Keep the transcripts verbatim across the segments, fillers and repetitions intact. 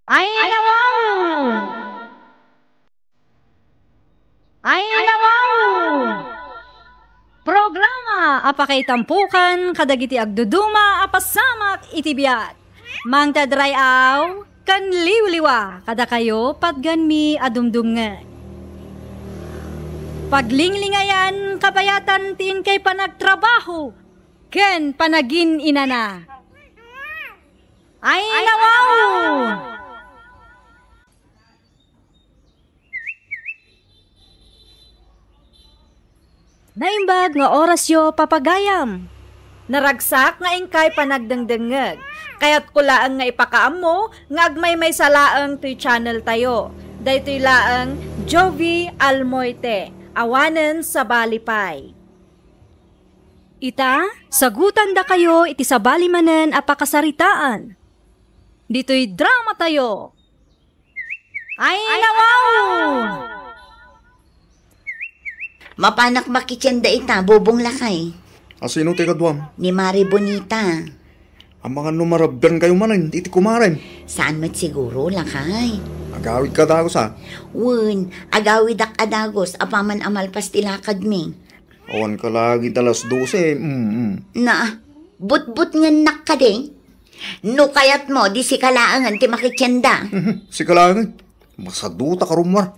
Ay, nawaw! Ay, nawaw! Programa a pakaitampukan kadagiti agduduma a pasamak iti biag. Mangted ray-aw ken liwliwa kadakayo patgenmi a dumdumngeg. Paglinglingayan kabayatan ti inkay panagtrabaho ken panagin-inana. Ay, nawaw! Naimbag nga orasyo, papagayam. Naragsak nga inkay panagdengdengngeg. Kayatko laeng nga ipakaammo nga agmaymaysa laeng toy channel tayo. Daytoy laeng Jovie Almoite, awanen sabali pay. Ita, sagutandakayo iti sabali manen a pakasaritaan. Ditoy drama tayo. Ay, nawaw! Mapanak makitienda ita, Bubong, lakay. A sino ti kaduam? Ni Mari Bonita. Amangan no marabbian kayo manen iti kumarem. Saan met siguro, lakay? Agawid ka dagus, a? Wen, agawidak a dagus, apaman a malpas ti lakadmi. Awan ka lagi alas dose, mm, mm. Na, butbutngennak kadi? No kayatmo, di sika laengen ti makitienda. Sika laengen. Masaduta ka rummuar.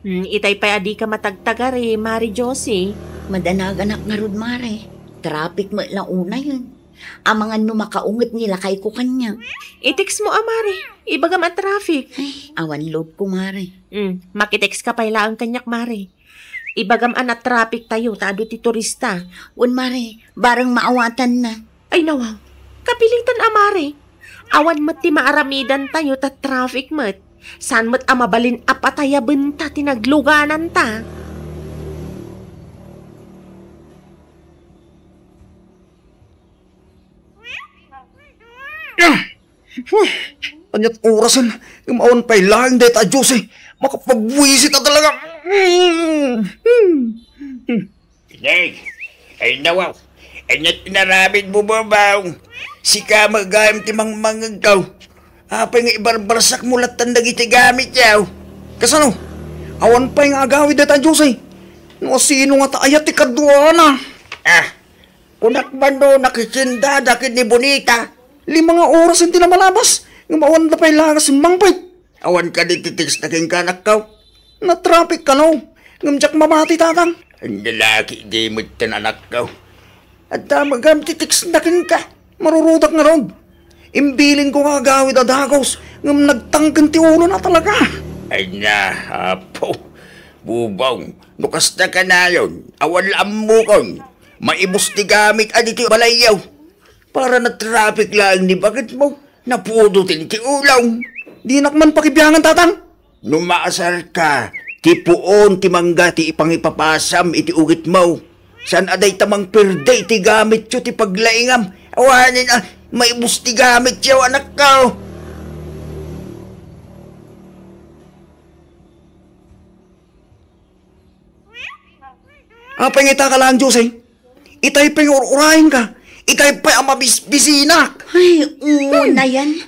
Hmm, itay pay a dika matagtagari, Mari Josie. Madanaganak ngarud, Mare. Traffic met la unayen. Amangan no makaunget ni lakayko kaniak. I-text mo a, Mare. Ibagam a traffic. Ay, awan loadko, Mare. Hmm, makitext ka pay laeng kaniak, Mare. Ibagam a natraffic tayo ta adu ti turista. Wen, Mare, bareng maawatanna. Ay, nawaw. Kapilitan a, Mare. Awan met ti maaramidan tayo ta traffic met. Saan met a mabalin a patayabenta ti naglugananta. Ah! Huh! Aniat orasen, ngem awan pay laeng dayta a Dios, eh. Makapagbuisit a talaga. Mm. Mm. Inay, ay nawaw. Aniat inaramid mo, Bubong? Sika met gayam ti mangmangegko. Apay nga ibarbarsak mo lattan dagiti gamit yaw? Kasano? Awan pay nga agawid dayta a Dios, eh. No asino nga ta ayat ti kaduana? Ah, kunak man no nakitiendada ken ni Bonita. Lima nga oras ti namalabas, ngem awan da pay la nga simmangpet. Awan kadi ti text na kenka, anakko? Natraffic kano, ngem diak mabati, tatang. Ania la ketdi metten, anakko? Adda met gayam ti text na kenka. Marurudak ngarud. Imbilinko nga agawid a dagus, ngem nagtangken ti ulona talaga. Ay na, Apo. Bubong, no kasta kanayon, awan la ammokon. Maibus ti gamit a ditoy balayyo. Para natraffic laeng ni baketmo, napudoten ti ulom. Dinak man pakibiangan, tatang. No maasarka, ti puon ti mangga ti ipangipapasam iti ugitmo. Saan a dayta mangperde iti gamityo ti paglaingam. Awanen a, maibus ti gamityo, anakko. Apay nga ita ka laeng, Jose? Itay pay nga ur-urayenka. Itay pay a mabisbisinak. Ay, una yan.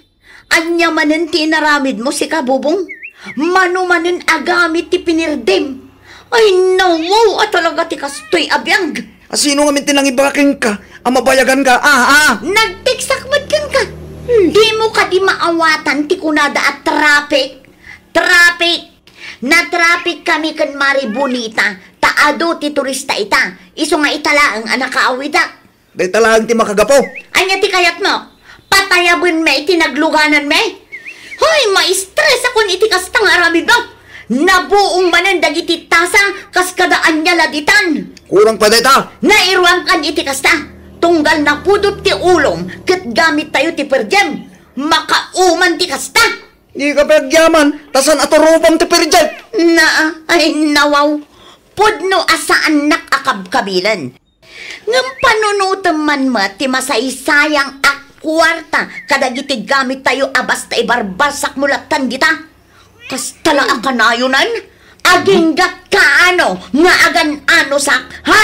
Ania manen ti inaramidmo, sika, Bubong? Mano manen a gamit ti pinirdem? Ay, nawaw a talaga ti kastoy a biag. A sino ngamin ti nangibaga kenka a mabayaganka? Ah, ah. Nagteksak met kenka. Hmm. Dimo kadi maawatan ti kunada a traffic? Traffic! Natraffic kami ken Mari Bonita, ta adu ti turista ita. Isu nga ita laeng a nakaawidak. Dayta laeng ti makagapu. Ania ti kayatmo? Patayabenmi iti naglugananmi? Hoy, ma-stress akon iti kasta nga aramidmo. Nabuong manen dagiti tasa kas kada ania la ditan. Kurang pa dayta. Nairuankan iti kasta. Tunggal napudot ti ulom ket gamittayo ti per diem. Makauman ti kasta. Dika pay agyaman, ta saan a turupam ti per diem. Naa, ay nawaw. Pudno a saannak a kabkabilen. Ngem panunotem man met ti masaysayang a kuarta kadagiti gamittayo a basta ibarbarsakmo lattan dita. Kasta la a kanayonan? Agingga't kaano nga agan-anosak, ha?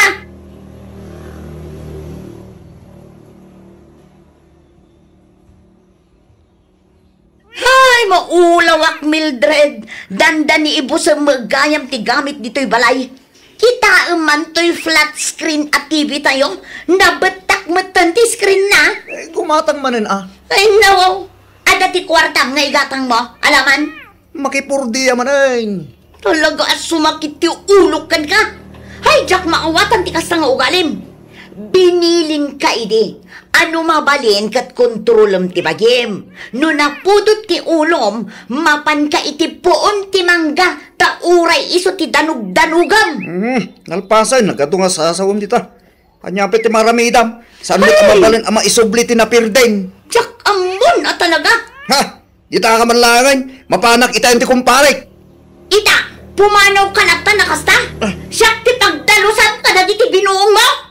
Ulawak, Mildred, dandani ibusem met gayam ti gamit ditoy balay. Kitaem man toy flat screen a T V tayo, nabettak metten ti screen na. Eh, gumatang manen a. Ay, nawaw. Adda ti kuartam nga igatang mo, alaman? Makipurdi a manen. Talaga a sumakit ti ulok kenka. Hay, diak maawatan ti kasta nga ugalim. Binilinka idi. Ano mabalin ket kontrolem ti bagim. No napudot ti ulom, mapanka iti puon ti mangga, ta uray isu ti danugdanugam. Hmm, nalpasen, nagadu nga sasawem dita. Ania pay ti maramidam? Saan met a mabalin a maisubli ti napirdem? Diak ammon a talaga. Ha? Dita ka man laengen, mapanak itaen ti kumparek. Ita, pumanawka latta a kasta? Ah. Siak ti pagdalusam kadagiti binuongmo?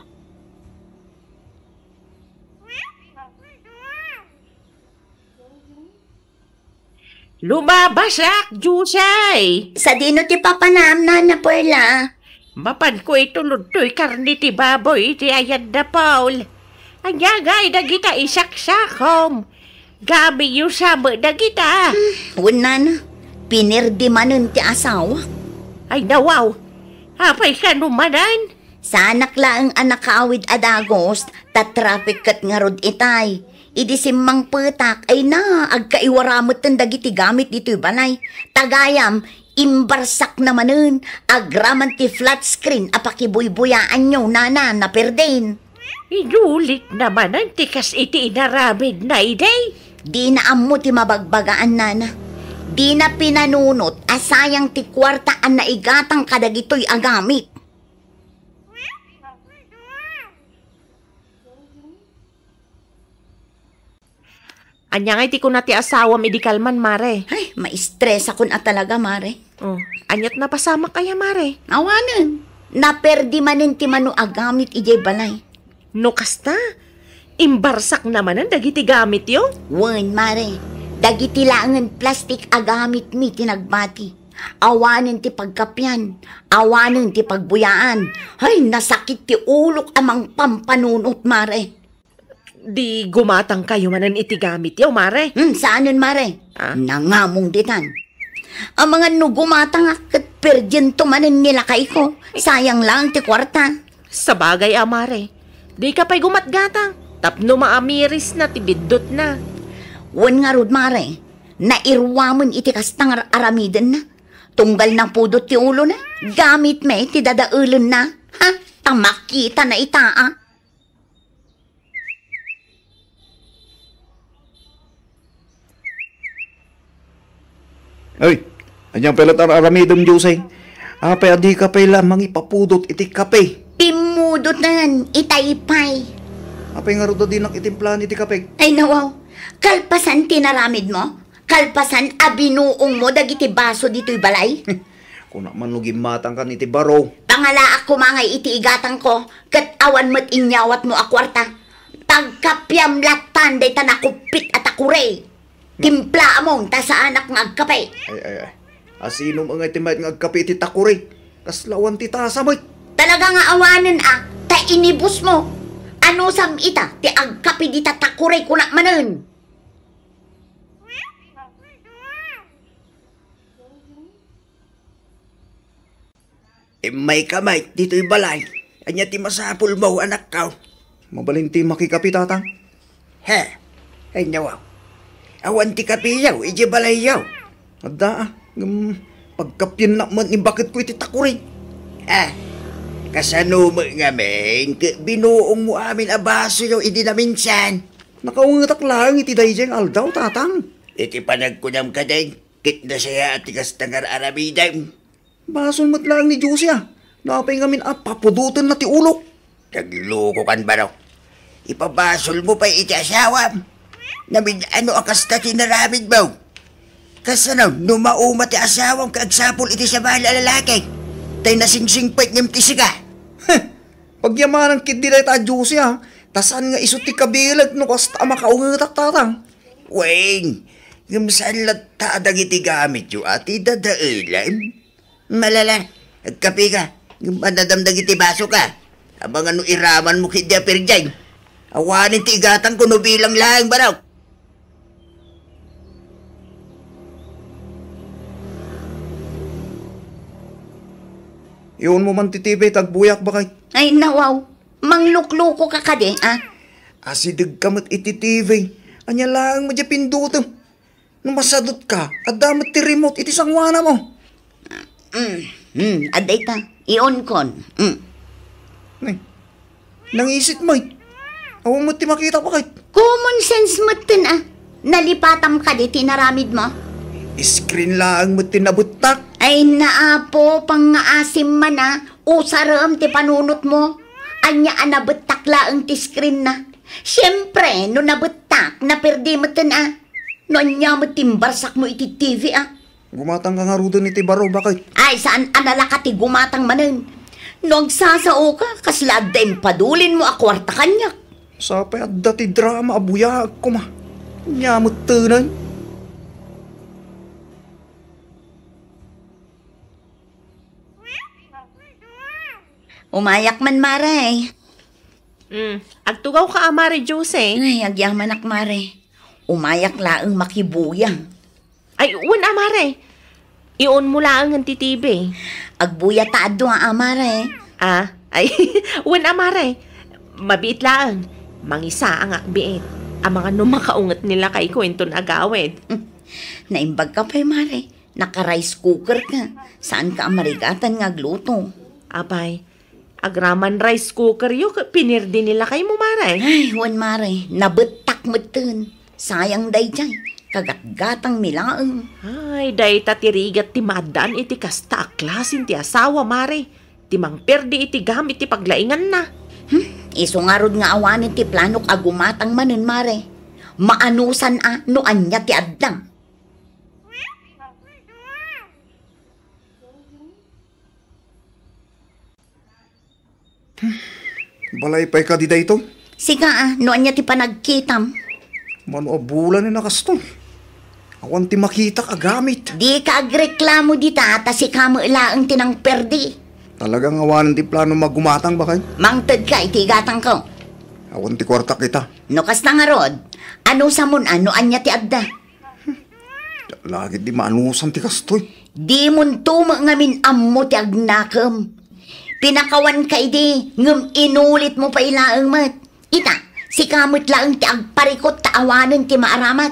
Lumabasak, Jose! Sadino ti papanam, Nana Perla? Mapanko itulod toy karne ti baboy iti ayat da Paul. Ania ngay dagita isaksakom? Gabiyo sa met dagita. Hmm, wen, Nana. Pinerdi manen ti asawa. Ay, nawaw. Apay kano manen? Saanak laeng a nakaawid a dagus, ta traffic ket ngarud itay. Idi simmangpetak, ay na, agkaiwara metten dagiti gamit ditoy balay. Ta gayam, imbarsakna manen, agraman ti flat screen a pakibuybuyaanyo, Nana, napirdem. Inulit na manen ti kas iti inaramidna idi. Dina ammo ti mabagbagaan, Nana. Dina pinanunot a sayang ti kuarta a naigatang kadagitoy a gamit. Ania ngay ti kuna ti asawam idi kalman, Mare? Ay, maistresakon a talaga, Mare. Oh, aniat napasamak aya, Mare? Awanen. Naperdi manen ti mano a gamit idiay balay. No kasta, imbarsakna manen dagiti gamityo? Wen, Mare. Dagiti laengen plastik a gamitmi ti nagbati. Awanen ti pagkapian, awanen ti pagbuyaan. Hay, nasakit ti ulok a mangpampanunot, Mare. Di gumatangkayo manen iti gamityo, Mare? Hmm, saanen, Mare. Ah? Nangamong ditan. Amangan no gumatangak ket perdiento manen ni lakayko. Sayang laeng ti kuarta. Sabagay a, Mare. Dika pay gumatgatang tapno maamirisna ti biddutna. Wen ngarud, Mare, nairuamen iti kasta nga ar-aramidenna. Tunggal napudot ti ulona, gamitmi ti dadaelenna. Ha? Ta makitana ita, a. Oy, ania pay la ti ar-aramidem, Jose? Apay a dika pay la mangipapudot iti kape? Pimmudoten, itay pay. Apay ngarud a dinak itimplaen iti kape? Ay, nawaw. Kalpasan ti naramidmo? Kalpasan a binuongmo dagiti baso ditoy balay? Kuna man no gimmatangkan iti baro. Pangalaak koma ngay iti igatangko, ket awan met inyawatmo a kuarta. Pagkapiam lattan dayta nakuppit a takuri. Timplaamon ta saanak nga agkape. Ay, ay, ay. Asino met ngay ti mayat nga agkape iti takuri? Kasla awan ti tasa met. Talaga nga awanen a, ta inibusmo. Anusam ita ti agkape dita takuri, kunak manen. Immayka met ditoy balay. Ania ti masapulmo, anakko? Mabalin ti makikape, tatang. He, ania, aw. Awan ti kapeyo idiay balayyo? Adda, a. Ngem pagkapiennak met ni baketko iti takuri. Ah, kasano met ngamin ket binuongmo amin a basoyo idi naminsan? Nakaungetak laeng iti daydiay nga aldaw, tatang. Iti panagkunam kadi, ket nasayaat ti kasta nga ar-aramidem. Basol met laeng ni Jose, a. Napay ngamin a papudotenna ti ulok. Naglokokan, baro. Ipabasolmo pay iti asawam. Namin-ano a kasta ti inaramidmo? Kasano no mauma ti asawam ket agsapul iti sabali a lalaki? Tay nasingsingpet ngem ti sika. Heh! Pagyamanan ketdi dayta a Jose, a. Ta saan nga isu ti kabileg no kasta a makaungetak, tatang. Wen, ngem saan latta a dagiti gamityo a ti dadaelen? Malala, agkape ka. Ngem adadam dagiti baso ka. Amangan no iramanmo ketdi a perdiay. Awanen ti igatangko no bilang laeng, baro. Iunmo man ti T V ta agbuyak, baket. Ay, nawaw. Manglukluko ka kadi, ah? Asideg ka met iti T V. Ania laeng met diay pindutem? No masadut ka, adda met ti remote iti sanguanamo. Mm, mm, adda ita. Iunkon. Mm. Nay, nangisit met. Awan met ti makita, baket. Common sense metten, ah. Nalipatam kadi ti inaramidmo? Screen laeng met ti nabettak. Ay, naapo, pangngaasim man, ah. Usarem ti panunotmo. Ania a nabettak laeng ti screen na? Siempre, no nabettak, naperdi metten, ah. No ania met ti imbarsakmo iti T V, ah? Gumatang ka ngaruden iti baro, baket. Ay, saan a nalaka ti gumatang manen? No agsasaoka, kasla adda impadulinmo a kuarta kaniak. Sapay adda ti drama a buyaag koma. Ania metten, ay? Umayak man, Mare. Mm, agtugawka a, Mare Jose? Ay, agyamanak, Mare. Umayak laeng makibuyang. Ay, wen a, Mare. Iunmo laengen ti T V. Agbuya ta adu a, Mare. Ah, ay, wen a, Mare. Mabiit laeng. Mangisaangak biit. Amangan no makaunget ni lakayko inton agawid. Naimbag ka pay, Mare. Naka-rice cooker ka. Saan ka a marigatan nga agluto. Apay, agraman rice cooker yo, ket pinirdi ni lakaymo, Mare. Ay, wen, Mare, nabettak metten. Sayang daydiay, kagatgatang mi laeng. Ay, dayta ti rigat ti maaddaan iti kasta a klasen ti asawa, Mare. Ti mangperdi iti gamit ti paglainganna. Hmm, isu ngarud nga awanen ti planok a gumatang manen, Mare. Maanusan a no ania ti adda. Balay pay kadi daytoy? Sika a, no ania ti panagkitam? Mano a bulan ni nakastoy? Awan ti makitak a gamit. Dika agreklamo dita, ta sika met laeng ti nangperdi. Talagang awanen ti plano magumatang, baket? Mangted ka iti gatangko. Awan ti kuartak ita. No kasta ngarud, anusamon a no ania ti adda? Lagit di maanusan ti kastoy. Dimonto met ngamin ammo ti agnakem. Pinakawanka idi, ngem inulitmo pay laeng met. Ita, sika met laeng ti agparikut ta awanen ti maaramat.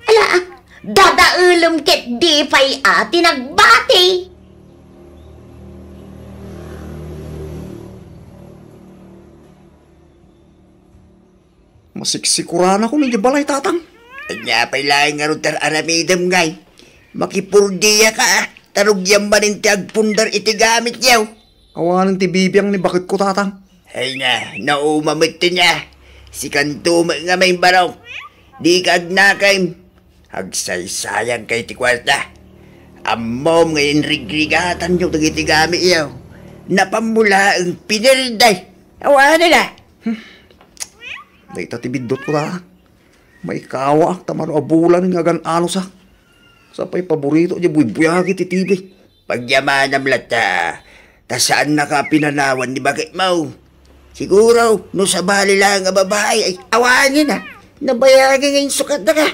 Ala, dadaelem ket di pay a ti nagbati. Masiksikuranakon idiay balay, tatang. Ania pay laeng ngarud ti ar-aramidem, ngay? Makipurdiaka, a. Ta rugiam manen ti agpundar iti gamityo. Awanen ti bibiang ni baketko, tatang. Ay na, nauma met ti nia. Sikanto met nga maimbaro. Dika agnakem. Agsaysayangka iti kuarta. Ammom nga inrigrigatanyo dagiti gamityo. Napanmo laeng pinirdi. Awanen a. Dayta ti biddutko, ta. Maikawaak ta mano a bulan nga agan-anusak. Sapay paborito diay buybuyagi ti T V. Pagyamanam latta, ta saannaka a pinanawan ni baketmo. Siguro, no sabali laeng a babai, ay, awanen a. Nabayagi nga insukatnaka.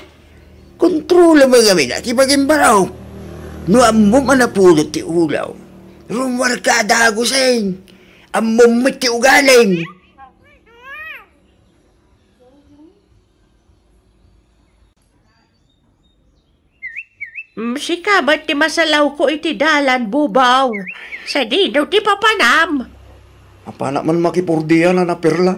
Kontrolam ngamin a ti pagimbaro. No ammom a napudot ti ulaw, rummuarka a dagusen. Ammom met ti ugalim. Mm, sika met ti masalawko iti dalan, Bubong. Sadino ti papanam? Apanak man makipurdian a, Nana Perla?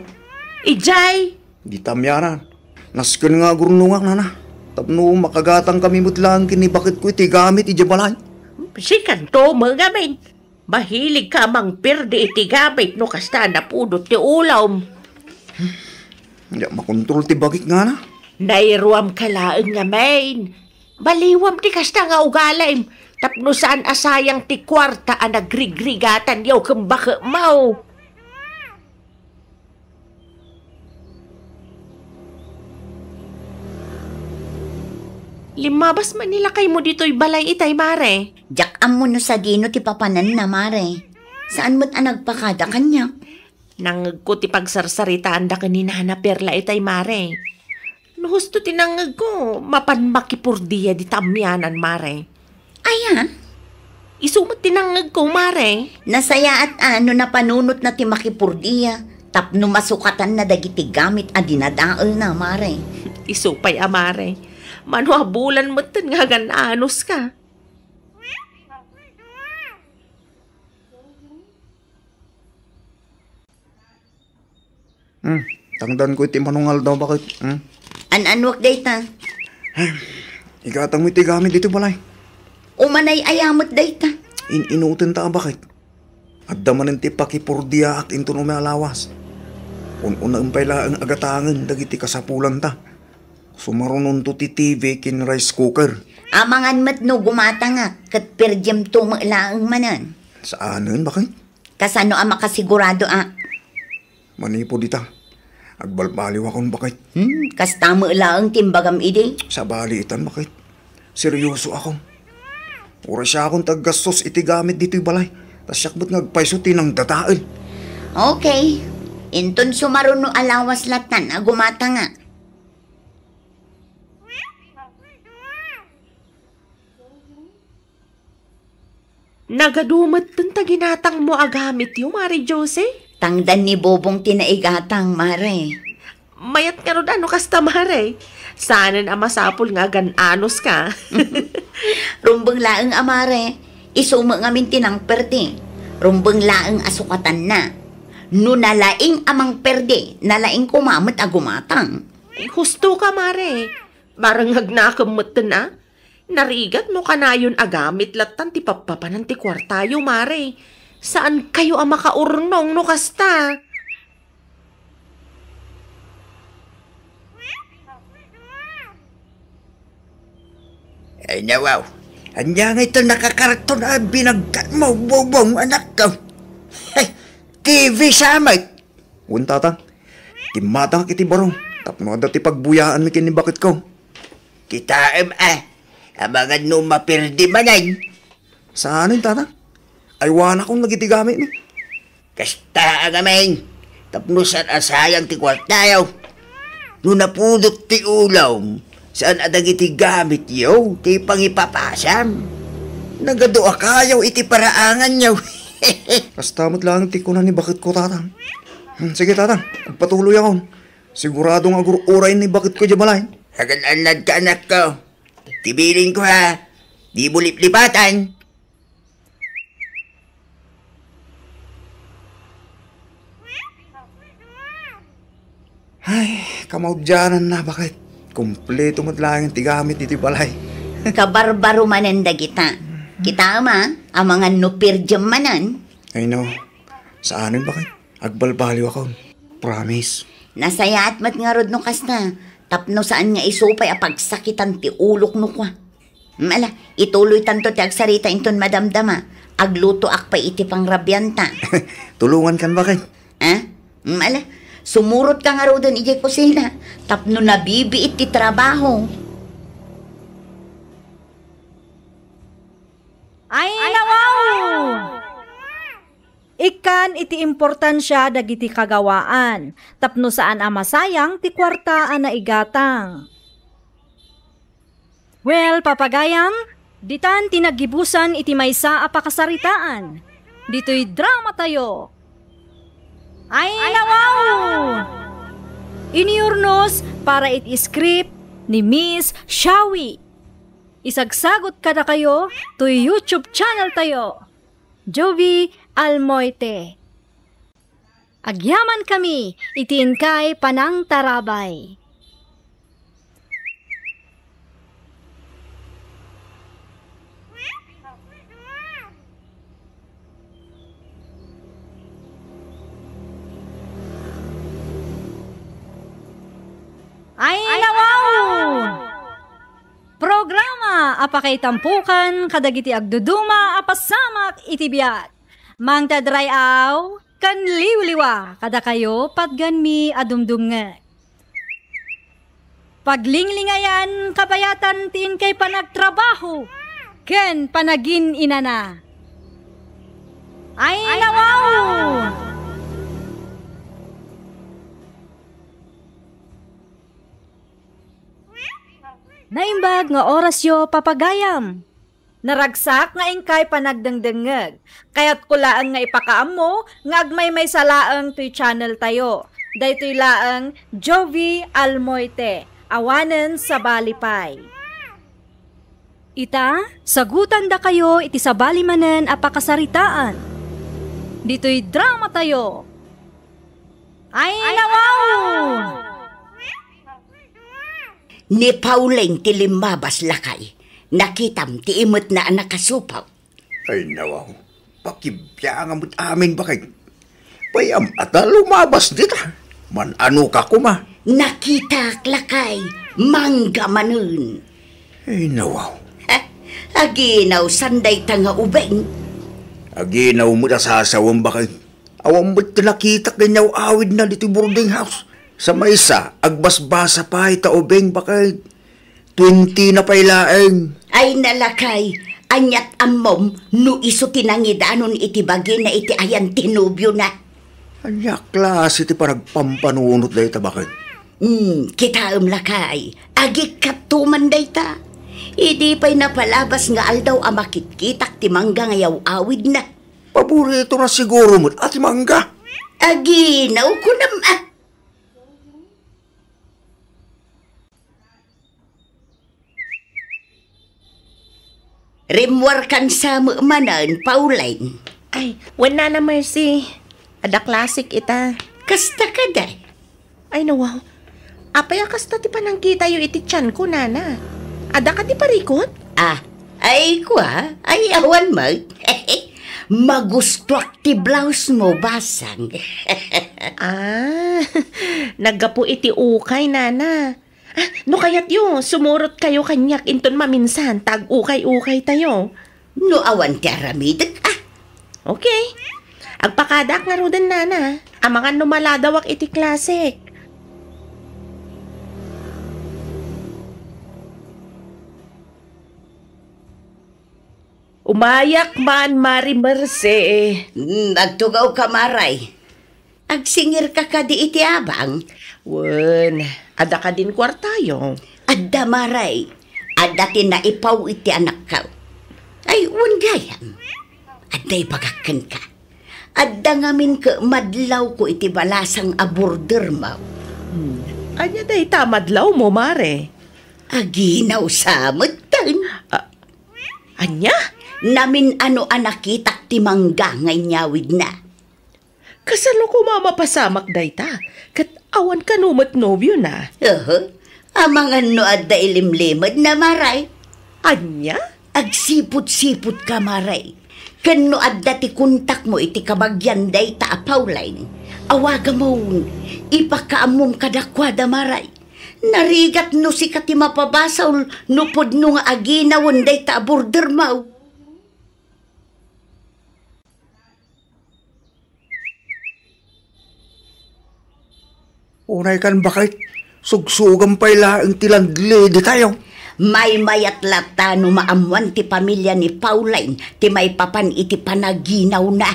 Idiay? Di tamianan. Nasken nga agurnongak, nana. Tapno makagatangkami met laeng ken ni baketko iti gamit idiay balay. Sikanto met ngamin. Mahiligka a mangperdi iti gamit no kasta a napudot ti ulawm. Diak makontrol ti bagik, nana. Nairuamka laeng ngamin. Baliwam ti kasta nga ugalim, tapno saan a sayang ti kuarta a nagrigrigatanyo ken baketmo. Limmabas met ni lakaymo ditoy balay itay, Mare. Diak ammo no sadino ti papananna, Mare. Saan met a nagpakada kaniak. Nangngegko ti pagsarsaritaanda ken ni Nana Perla itay, Mare. No husto ti nangngegko, mapan makipurdia dita amianan, Mare. Aya? Isu Tumot ti nangngegko, mare. Nasayaat a no napanunotna ti makipordia tapno masukatanna dagiti gamit a dinadaelna, mare. Isu pay a, mare. Mano a bulan metten nga agan-anuska. Hmm, tangdanko iti manungaldaw, baket. Hmm? An-anuak dayta? Igatangmo iti gamit ditoy balay. Umanay-aya met dayta. In-inutenta a, baket. Adda manen ti pakipordiaak inton umay a lawas. Un-unaem pay laeng a gatangen dagiti kasapulanta. Sumarunonto ti T V ken rice cooker. Amangan met no gumatangak ket perdiemto met laeng manen. Saanen, baket? Kasano a makasigurado a? Manipud ita, agbalbaliwakon, baket. Hmm, kasta met laeng ti imbagam idi? Sabali itan, baket. Seriosoakon. Uray siakon ti aggastos iti gamit ditoy balay. Ta siak met nga agpayso ti nangdadael. Okay. Inton sumaruno a lawas lattan a gumatangak. Nagadu metten ta ginatangmo a gamityo, Mare Josie? Tangdan ni Bobong ti naigatang, Mare. Mayat ngarud a no kasta, Mare. Saanen a masapul nga agan-anuska. Rumbeng laeng a, Mare. Isu met ngamin ti nangperdi. Rumbeng laeng a sukatanna. No nalaing a mangperdi, nalaing koma met a gumatang. Husto ka, Mare. Marangagnakem metten a. Narigat no kanayon a gamit lattan ti pappapanan ti kuartayo, Mare. Saankayo a makaurnong no kasta. Ay, nawaw. Ania nga ito nakakarton a binagkat mo, Bobong, anak ko? Hey, T V sa met. Wen, Tatang. Timmatangak iti baro tapno adda ti pagbuyaanmi ken ni baketko. Kitaem a, amangan no maperdi manen. Saanen, Tatang? Aywanakon dagiti gamitmi. Kasta a ngamin, tapno saan a sayang ti kuartayo. No napudot ti ulom, saan a dagiti gamityo ti pangipapasam. Nagadu a kayo iti paraanganyo. Kasta met laeng ti kuna ni baketko, Tatang. Hmm, sige, Tatang, agpatuloyakon. Sigurado nga agur-uray ni baketko idiay balay. Agan-annad ka, anak ko. Ti bilinko, ha. Di mo liplipatan. Ay, kamaudiananna, baket. Kompleto met laeng ti gamit iti balay. Kabarbaro manen dagita. Kitaem a, amangan no perdiam manen. Ay, no. Saanen, baket. Agbalbaliwakon. Promise. Nasayaat met ngarud no kasta, tapno saan nga isu pay a pagsakitan ti ulok no kua. Mm, ala, ituloytanto ti agsarita inton madamdama. Aglutoak pay iti pangrabianta. Tulongankan, baket. Ha? Mm, ala, sumurotka ngaruden idiay kusina tapno nabibiit ti trabaho. Ay, nawaw! Ikkan iti importansia dagiti kagawaan, tapno saan a masayang ti kuarta a naigatang. Well, papagayam, ditan ti naggibusan iti maysa a pakasaritaan. Ditoy dramatayo. Ay, nawaw! Iniyurnos para iti script ni Miss Shawi. Isagsagot kadakayo toy YouTube channel tayo. Jovi Almoite. Agyamankami iti inkay panangtarabay. Ay, nawaw! Programa a pakaitampokan kadagiti agduduma a pasamak iti biag. Mangted ray-aw ken liwliwa kadakayo patgenmi a dumdumngeg. Paglinglingayan kabayatan ti inkay panagtrabaho ken panagin-inana. Ay, nawaw! Naimbag nga orasyo, papagayam. Naragsak nga inkay panagdengdengngeg. Kayatko laeng nga ipakaammo nga agmaymaysa laeng toy channel tayo. Daytoy laeng Jovie Almoite, awanen sabali pay. Ita, sagutandakayo iti sabali manen a pakasaritaan. Ditoy drama tayo. Ay, nawaw! Ni Pauline ti limmabas, lakay. Nakitam ti imetna a nakasupaw. Ay, nawaw. Pakibiangan met amin, baket. Pay-am a ta lumabas dita. Man-ano ka koma? Nakitak, lakay. Mangga manen. Ay, nawaw. Ha? Aginaw san dayta nga ubing? Aginaw met a sasawem, baket. Awan met ti nakitak nga inyaw-awidna ditoy boarding house. Sa maysa, agbasbasa pay ta ubing, baket. Twenty na pay laeng. Ay, nalakay, aniat ammom no isu ti nangidanon iti bagina iti ayan ti nobiona? Ania a klase ti panagpampanunot dayta, baket? Hmm, kitaem, lakay, agikkat man dayta. Idi pay napalabas nga aldaw a makitkitak ti mangga nga yaw-awidna. Paborito na siguro met a ti mangga. Aginaw, kunam a. Rimmuarkan sa met manen, Pauline. Ay, wen, Nana Mercy. Adda klasik ita. Kasta kadi? Ay, nawaw. Apay a kasta ti panangkitayo iti tianko, Nana? Adda kadi parikut? Ah, ay, kua? Ay, awan met. Magustuak ti blouse mo, basang. Ah, naggapu iti ukay, Nana. Ah, no kayatyo, sumurotkayo kaniak inton maminsan ta ag-ukay-ukaytayo. No awan ti aramidek, ah. Okay. Agpakadaak ngaruden, Nana. Amangan no maladawak iti klasik. Umayak man, Mari Mercy. Hmm, agtugawka, Maray. Agsingirka kadi iti abang? Wen, adda kadin kuartayo? Adda, Maray. Adda ti naipaw iti anakko. Ay, wen gayam. Adda ibagak kenka. Adda ngamin ket madlawko iti balasang a bordermo. Hmm. Ania dayta a madlawmo, Mare? Aginaw sa metten. Ah, ania? Namin-ano a nakitak ti mangga nga inyawidna. Kasano koma mapasamak dayta? Ket awan kano met nobiona? Aha. Amangan no adda ilimlimedna, Maray. Ania? Agsipud-sipudka, Maray. Ken no adda ti kontakmo iti kabagian dayta a Pauline, awagamon, ipakaammom kadakuada, Maray. Narigat no sika ti mapabasol no pudno nga aginawen dayta a bordermo. Unay kan, baket, sugsugam pay laeng ti landlady tayo. Maymayat latta no maammoan ti pamilia ni Pauline ti maipapan iti panaginawna.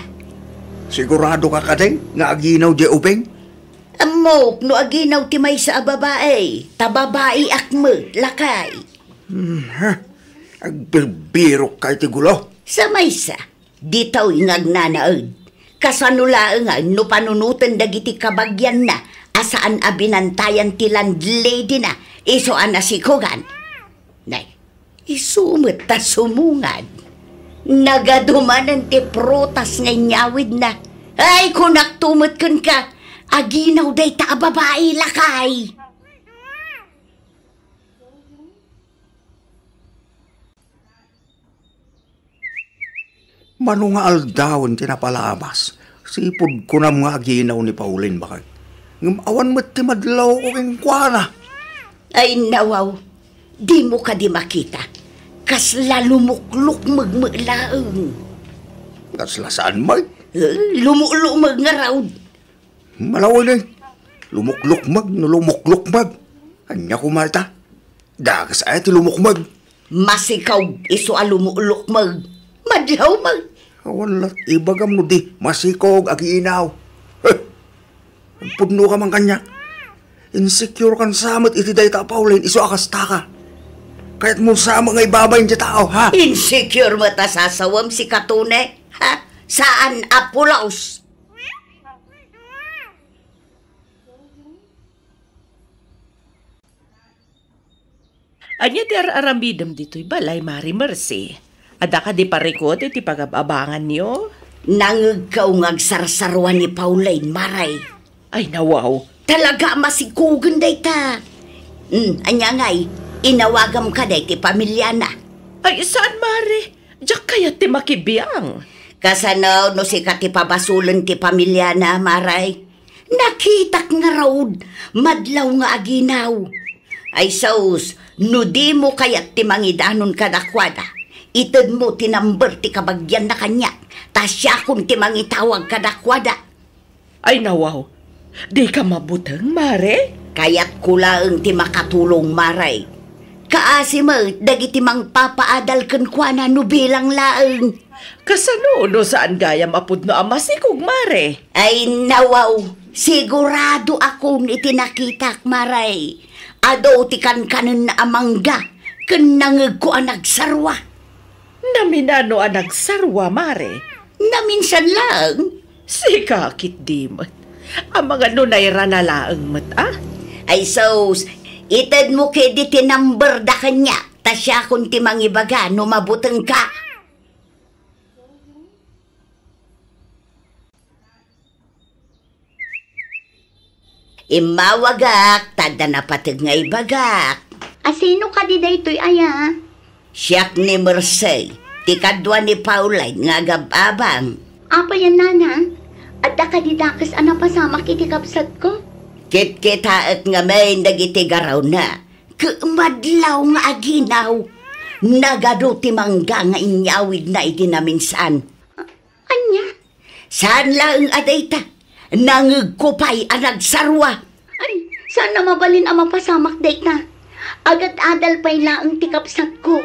Sigurado ka kadin nga aginaw diay ubing? Ammok no aginaw ti maysa a babai, ta babaiak met, lakay. Hmm, ha? Agbirbirok ka iti gulo. Sa maysa, ditoy nga agnanaed. Kasano laengen no panunoten dagiti kabagianna a saan a binantayan ti landladyna isu a nasikogan? Nay, isu met ta sumungad. Nagadu manen ti prutas nga inyawidna. Ay, kunakto met kenka, aginaw dayta a babai, lakay. Mano nga aldawen ti napalabas, sipud kunam nga aginaw ni Pauline, baket. Ngem awan met ti madlawko kenkuana. Ay, nawaw, dimo kadi makita? Kasla lumuklukmeg met laeng. Kasla saan met? Eh, lumuklukmeg ngarud. Malaway na. Lumuklukmeg no lumuklukmeg. Ania koma ita? Dakes aya ti lumukmeg. Masikog isu a lumuklukmeg. Madlawmeg. Awan la't ibagam no di masikog, aginaw. Heh! Agpudno ka man kaniak. Insecure kan sa met iti dayta a Pauline isu a kasta ka. Kayatmo sa nga ibabain ti tao, ha? Insecure met a sasawem, sika, Tony. Ha? Saan a pulos. Ania ti ar-aramidem ditoy balay, Mare Mercy? Adda kadi parikut iti pagab-abanganyo? Nangegko nga agsarsarua ni Pauline, Mare. Ay, nawaw. Talaga a masikugen dayta. Hmm, ania ngay, inawagam kadi ti pamiliana? Ay, saan, Mare. Diak kayat ti makibiang. Kasano no sika ti pabasolen ti pamiliana, Mare? Nakitak ngarud, madlaw nga aginaw. Ay sus, no dimo kayat ti mangidanon kadakuada, itedmo ti number ti kabagianna kaniak, ta siakon ti mangitawag kadakuada. Ay nawaw, dika mabuteng, Mare? Kayatko laeng ti makatulong, Mare. Kaasi met dagiti mangpapaadal kenkuana no bilang laeng. Kasano no saan gayam a pudno a masikog, Mare? Ay, nawaw, sigurado akon iti nakitak, Mare. Adu ti kankanenna a mangga ken nangegko a nagsarua. Naminano a nagsarua, Mare? Naminsan laeng. Sika ketdi met. Amangan no nairana laeng met, a? Ay sus, itedmo ketdi ti number da kaniak, ta siakon ti mangibaga no mabutengka. Immawagak, ta adda napateg nga ibagak. A, sino kadi daytoy aya? Siak ni Mercy, ti kadua ni Pauline nga agab-abang. Apay a, nana? Adda kadi dakes a napasamak iti kabsatko? Kitkitaek ngamin dagiti garawna. Ket madlaw nga aginaw, nagadu ti mangga nga inyawidna iti naminsan. Ania? Saan laeng a dayta, nangegko pay a nagsarua. Ay, saan a mabalin a mapasamak dayta. Agad-adal pay laeng ti kabsatko.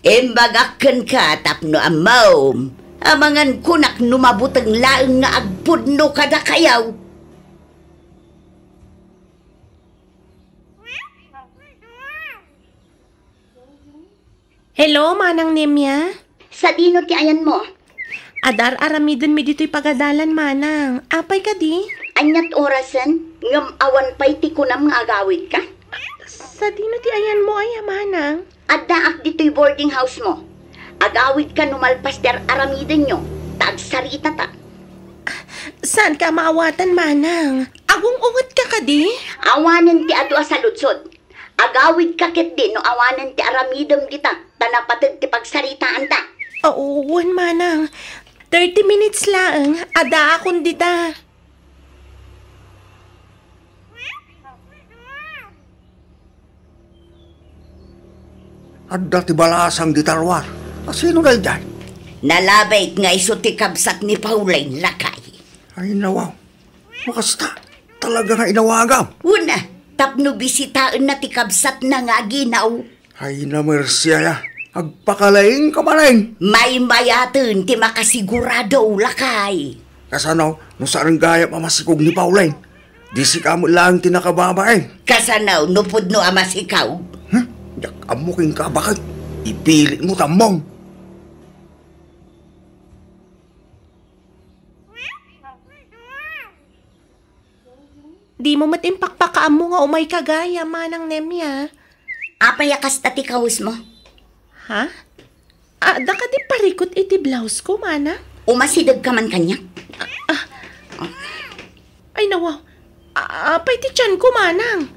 Imbagak kenka tapno ammom, amangan kunak no mabuteng laeng nga agpudno kadakayo. Hello, Manang Nemia? Sadino ti ayanmo? Adda ar-aramidenmi ditoy pagadalan, Manang. Apay kadi? Aniat orasen? Ngem awan pay ti kunam nga agawidka? Sadino ti ayanmo aya, Manang? Addaak ditoy boarding house mo. Agawidka no malpas ti ar-aramidenyo, ta agsaritata. Saanka a maawatan, Manang. Agung-ungetka kadi? Awanen ti adu a saludsod. Agawidka ketdi no awanen ti aramidem dita, ta napateg ti pagsaritaanta. Awan, Manang. Thirty minutes laeng, addaakon dita. Adda ti balasang dita ruar. A, sino daydiay? Nalabit nga isu ti kabsat ni Pauline, lakay. Ay, nawaw. No kasta, talaga nga inawagam. Wen a, tapno bisitaenna ti kabsatna nga aginaw. Ay, namersi aya. Agpakalaingka manen. Maymayaten ti makasigurado, lakay. Kasano, no saan gayam a masikog ni Pauline? Di sika met laeng ti nakababain. Kasano, no pudno a masikog? Hmm? Diak ammo kenka, baket. Ipilit mo, tammong. Dimo met impakpakaammo nga umayka gayam, Manang Nemia. Apay a kasta ti kawesmo? Ha? Adda kadi parikut iti blouse ko, Manang? Umasidegka man kaniak. Ah, ah. Ay, nawaw. A-, apay ti tiyan ko, Manang?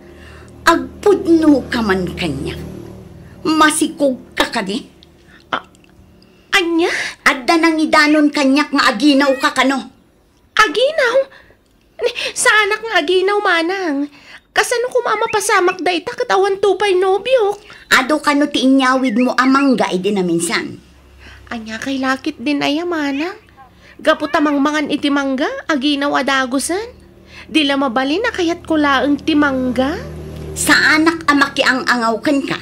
Agpudnoka man kaniak. Masikogka kadi? A-, ania? Adda nangidanon kaniak nga aginawka kano? Aginaw? Ni, saanak nga aginaw, Manang. Kasano koma a mapasamak dayta ket awanto pay nobiok? Adu kano ti inyawidmo a mangga idi naminsan? Ania kay lakit din aya, Manang? Gapu ta mangmangan iti mangga, aginaw a dagusen. Di la mabalin a kayatko laeng ti mangga. Saanak a makiang-angaw kenka.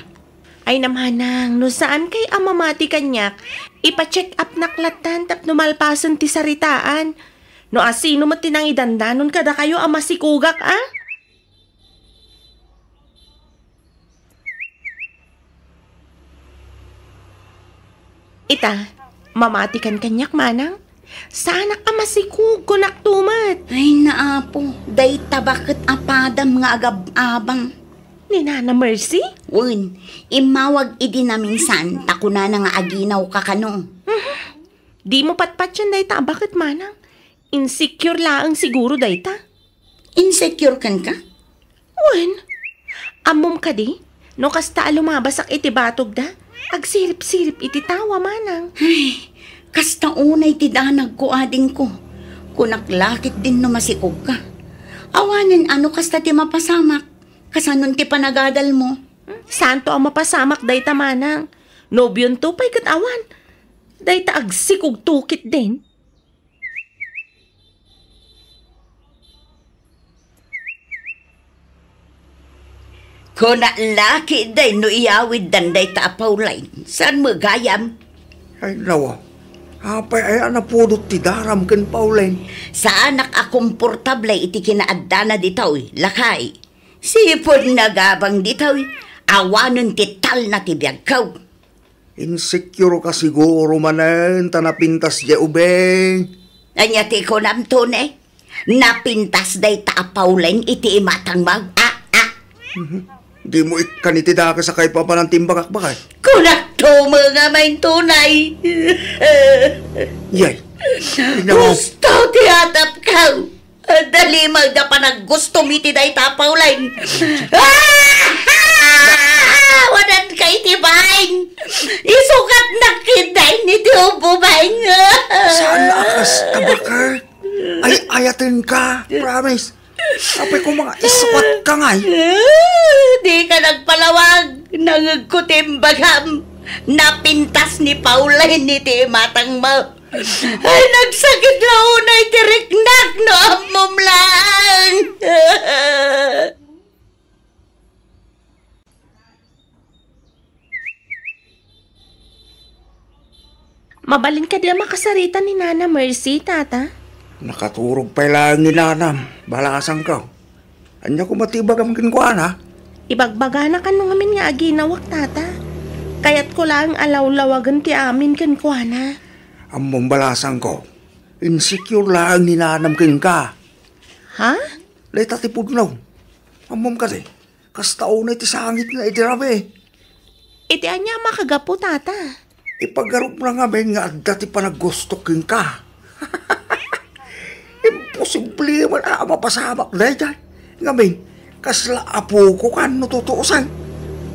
Ay, na, Manang, no saan kay a mamati kaniak, ipa-check up nak lattan tapno malpasen ti saritaan. No asino met ti nangidandanon kadakayo a masikogak, a? Ita, mamatikan kaniak, manang. Saanak a masikog, kunak tumet. Ay, naapo, dayta baket a padam nga agab-abang. Ni Nana Mercy? Wen, immawag idi naminsan, ta kunana nga aginaw ka kano. Mhm. Dimo patpatien dayta a baket, manang. Insecure laeng siguro dayta. Insecure kenka? Wen, ammom kadi, no kasta a lumabasak iti batogda, agsirip-sirip iti tawa, manang. Ay, kasta unay ti danagko, adingko. Kunak la ketdin no masikogka. Awanen a no kasta ti mapasamak, kasanon ti panagadalmo? Hmm, santo a mapasamak dayta, manang. Nobionto pay ket awan. Dayta agsikogto ketdin. Kunak la ketdin no iyawiddan dayta a Pauline. Saan met gayam? Ay, nawa. Apay aya a napudot ti daram ken Pauline? Saanak a komportable iti kinaaddana ditoy, lakay. Sipud nagabang ditoy, awanen ti talna ti biagko. Insecure ka siguro manen ta napintas diay ubing. Ania ti kunam, Tony? Napintas dayta a Pauline iti imatangmo? Ah, ah. Mhm. Dimo ikkan iti dakes a kaipapanan ti imbagak, baket. Kunak tumet nga maintunay. Yay. Ina. Gusto ti atapko. Adda limag da panaggustom iti dayta a Pauline. Ah! Awanan ka iti bain. Isukatnak ketdin iti ubing. Saan a kasta, baket? Ay-ayatenka, promise. Apay koma nga isukatka ngay. Dika nagpalawag. Nangegko ti imbagam. Napintas ni Pauline iti imatangmo. Ay, nagsakit la unay ti riknak no ammom laeng. Mabalin kadi a makasarita ni Nana Mercy, Tata? Nakaturog pay laeng ni Nanam, balasangko. Ania koma ti ibagam kenkuana? Ibagbagana kano ngamin nga aginawak, Tata. Kayatko laeng a lawlawagen ti amin kenkuana. Ammom, balasangko, insecure laeng ni Nanam kenka. Ha? Dayta ti pudno. Ammom kadi, kasta unay ti sangitna iti rabii. Iti ania a makagapu, Tata? Ipagarupna ngamin nga adda ti panaggusto kenka. Imposible man a mapasamak daydiay. Ngamin, kasla apoko kan no tutuosan.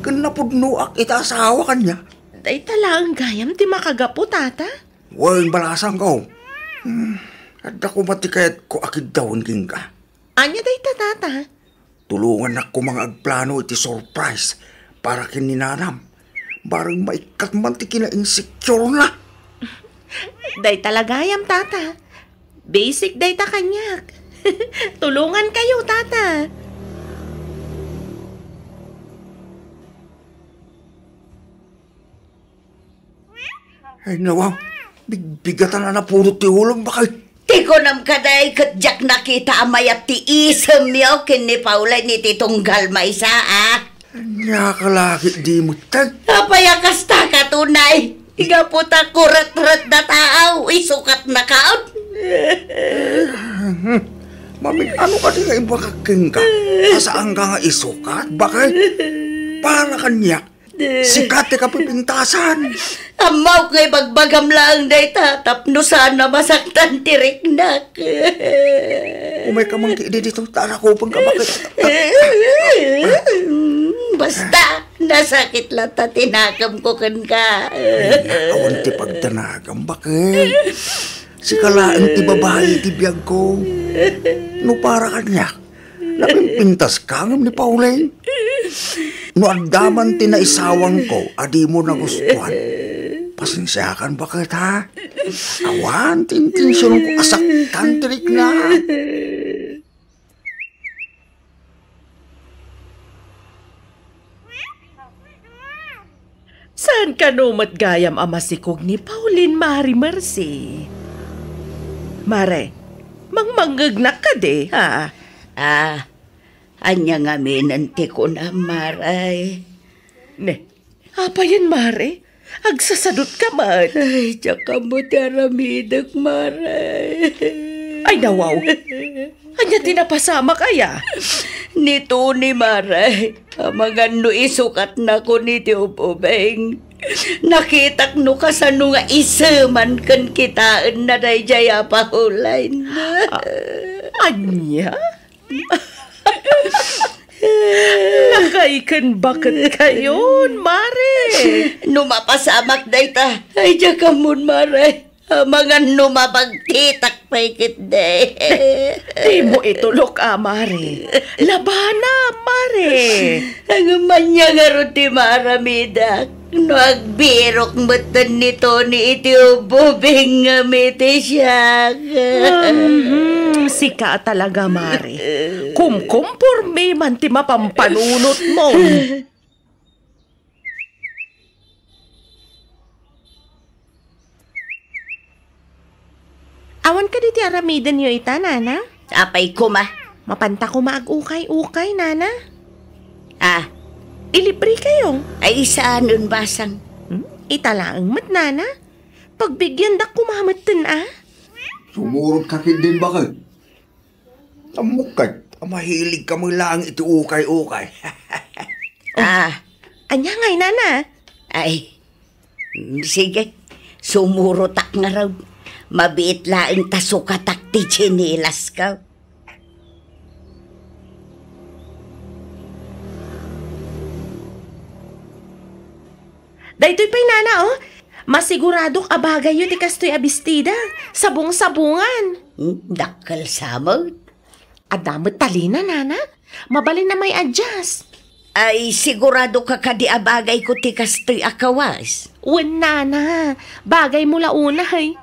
Ken napudnoak iti asawa kaniak. Dayta laeng gayam ti makagapu, Tata? Wen, balasangko. Hmm, adda koma ti kayatko a kiddawen kenka. Ania dayta, Tata? Tulongannak koma nga agplano iti surprise para ken ni Nanam. Bareng maikkat man ti kina-insecure-na. Dayta la gayam, Tata. Basic dayta kaniak. Tulongankayo, Tata. Ay, nawa, bigbigatan a napudot ti ulom, baket. Ti kunam kadi, ket diak nakita a mayat ti isemyo ken ni Pauline iti tunggal maysa, a? Ania ka la ket di metten? Apay a kasta ka, Tony? Gapu ta kuretret da taaw, isukatnakon. Mamin-ano kadi nga ibagak kenka? A saanka nga isukat, baket? Para kaniak, sika ti kapipintasan. Ammok nga ibagbagam laeng dayta tapno saan a masaktan ti riknak. Umayka man ketdi ditoy, ta arakupenka, baket. Basta, nasakit latta ti nakemko kenka. Ay, awan ti pagdanagam, baket. Sika laeng ti babai ti biagko. No para kaniak, napimpintaska ngem ni Pauline. No adda man ti naisawangko a dimo nagustuan, pasensiakan, baket, ha? Awan ti intensionko a saktan ti riknak. Saan kano met gayam a masikog ni Pauline, Mare Mercy? Mare, mangmangngegnak kadi, ha? Ah, ania ngamin ti kunam, Mare? Ne, apayen, Mare? Agsasadutka met. Ay, diak ammo ti aramidek, Mare. Ay, nawaw. Ania ti napasamak aya? Ni Tony, Mare. Amangan no isukatnakon iti ub-ubing. Nakitak no kasano nga iseman ken kitaenna daydiay a pahulen. Ah, ania? Lakay ken baketkayon, Mare. No mapasamak dayta, ay diak ammon, Mare. Amangan no mabagtitak pay ketdi. Dimo itulok, a, Mare. Labana, Mare. Ngem ania ngarud ti maaramidak no agbirok metten ni Tony iti ububing ngem iti siak? Mhm, sika a talaga, Mare. Kumkumpormi man ti mapampanunotmo. Awan kadi ti aramidenyo ita, Nana? Apay koma? Mapanta koma ag-ukay-ukay, Nana. Ah. Ilibrekayo. Ay, saanen, basang. Hmm? Ita laeng met, Nana. Pagbigiandak koma metten, a? Sumurot ka ketdin, baket. Ammok ket a mahilig ka met laeng iti ukay-ukay. Ah. Ania ngay, Nana? Ay, mm, sige. Sumurotak ngarud. Mabiit laeng ta sukatak ti tsinelas ko. Daytoy pay, Nana, oh. Masiguradok a bagayyo ti kastoy a bestida. Sabong-sabongan. Hmm, dakkel sa met. Adda met talina, Nana. Mabalin a may-adjust. Ay, siguradoka kadi a bagayko ti kastoy a kawas? Wen, Nana. Bagaymo la unay.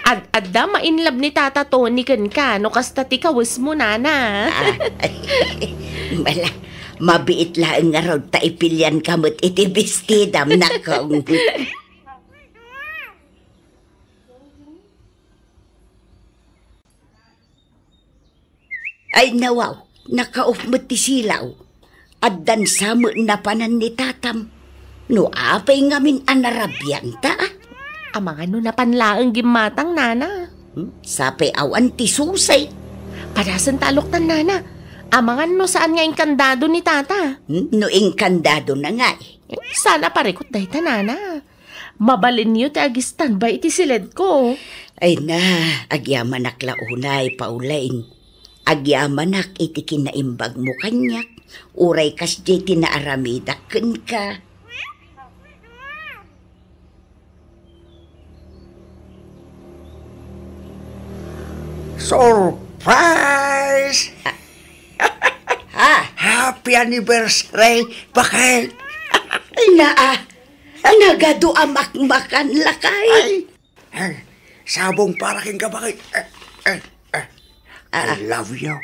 Ad-adda ma-inlove ni Tata Tony kenka no kasta ti kawesmo, Nana. Ah, bala, mabiit laeng ngarud ta ipilianka met iti bestidam, nakong. Ay, nawaw, nakaop met ti silaw. Addan sa met napanan ni tatam. No apay ngamin a narabianta? Amangan no napan laeng gimmatang, Nana. Hmm? Sapay awan ti susay. Padasen ta aloktan, Nana. Amangan no saan nga inkandado ni Tata. Hmm? No inkandado na nga eh. Saan a parikot dayta, Nana? Mabalinyo ti ag-standby iti siledko. Ay na, agyamanak la unay, Pauline. Agyamanak iti kinaimbagmo kaniak, uray kasdiay ti naaramidak kenka. Surprise! Ah! Happy anniversary, Bakit? Ay, naa, nagadu a makmakan, lakay. Ay, Ay, sabong para kenka, Bakit. Eh, eh, eh. Ah, I ah. love you.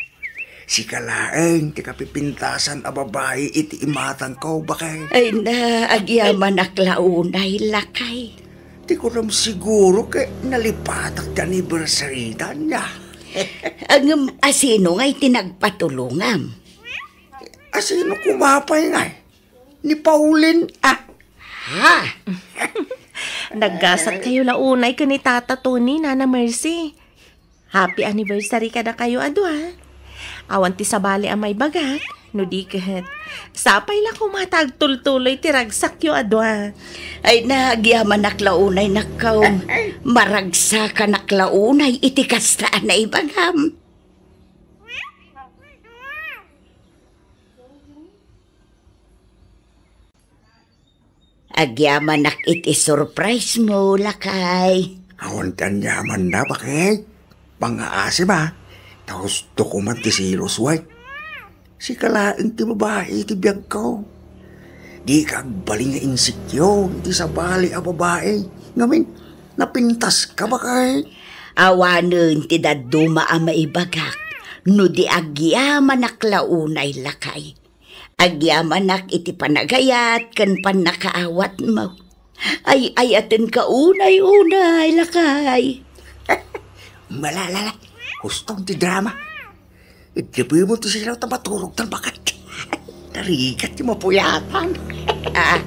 Sika laeng ti kapipintasan a babai iti imatangko, Bakit. Ay na, agyamanak la unay, lakay. Di ko lang siguro ket nalipatak ti anniversary da niya. Ngem asino nga iti nagpatulongam? Asino koma pay ngay? Ni Pauline, ah. Ha? Naggasat kayo la unay ken ni Tata Tony, Nana Mercy. Happy anniversary kadakayo a dua. Awan ti sabali a maibagak, no di ket sapay la koma ta agtultuloy ti ragsakyo a dua. Ay na, agyamanak la unay, nakkaw. Maragsakanak la unay iti kasta a naibagam. Agyamanak iti surprise mo, lakay. Awan ti aniamanna, Bakit. Pangngaasem a. Ta husto ko man ti selos, way. Sika laeng ti babai iti biagko. Dika agbalin nga insecure iti sabali a babai. Ngamin, napintaska, Bakit. Awanen ti dadduma a maibagak no di agyamanak la unay, lakay. Agyamanak iti panagayat ken pannakaawatmo. Ay-ayatenka unay-unay, lakay. Malala, huston ti drama. Iddipemo ti silaw ta maturog tan bakat. Narigat ti mapuyatan. Ah.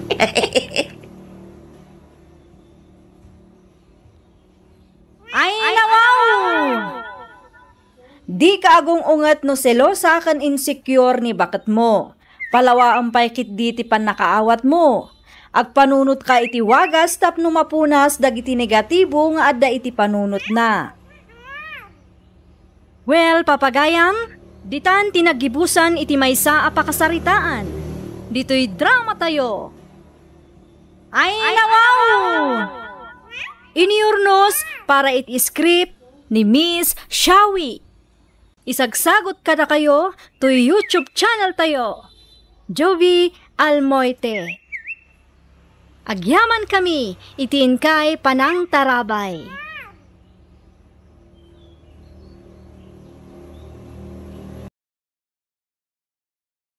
Dika agung-unget no selosa ken insecure ni baketmo. Palawaem pay ketdi ti pannakaawatmo. Agpanunotka iti wagas tapno mapunas dagiti negatibo nga adda iti panunotna. Well, papagayam, ditan ti naggibusan iti maysa a pakasaritaan. Ditoy drama tayo. Ay, nawaw! Inurnos para iti script ni Miss Shawi. Isagsagot kadakayo toy YouTube channel tayo, Jovi Almoite. Agyaman kami iti inkay panangtarabay.